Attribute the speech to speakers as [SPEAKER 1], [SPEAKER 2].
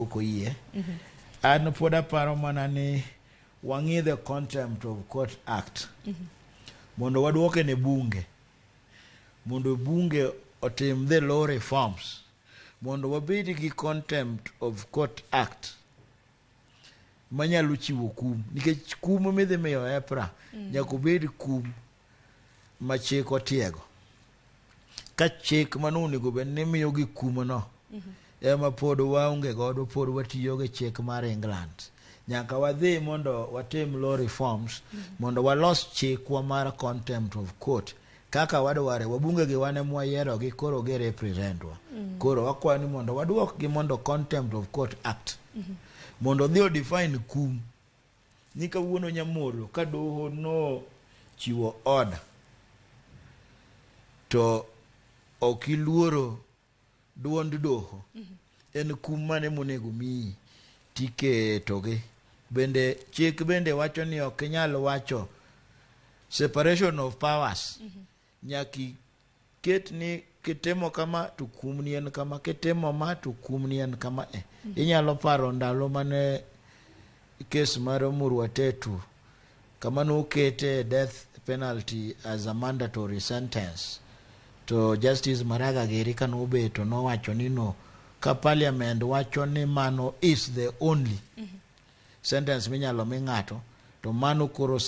[SPEAKER 1] Ok oyie. An pod aparo mana ni wang'i the Contempt of Court Act mondo waduoke ne bunge, mondo bunge otim the law reforms mondo wabed gi Contempt of Court Act manyalo chiwo kum, nikech kum midhi miyo EPRA nyaka obed kum ma chik otiego. Ka chik mano onego bed ni miyo gi kum no ema pod waonge godo, pod watiyo gi chik mar England. Nyaka wadhi mondo watim law reforms mondo walos chikwa mar contempt of court kaka wadware. Wabunge gi wan ema wayierogi, koro gi represent wa. Koro wakwayo ni mondo waduokgi mondo Contempt of Court Act mondo odhi o define kum ni kawuono Nyamolo ka doho no chiwo order to ok iluoro duond doho, en kum mane monego miyi tiketogi. Bende chik bende wacho ni ok inyal wacho separation of powers. Nyaka iket ni kitimo kama to kum ni en kama, kitimo ma to kum ni en kama. Inyalo paro ndalo mane kes mar Muruatetu kama nokete death penalty as a mandatory sentence, to Justice Maraga giri kanobeto nowacho ni no, ka parliament wacho ni mano is the only sentence minyalo mi ng'ato, to mano koro.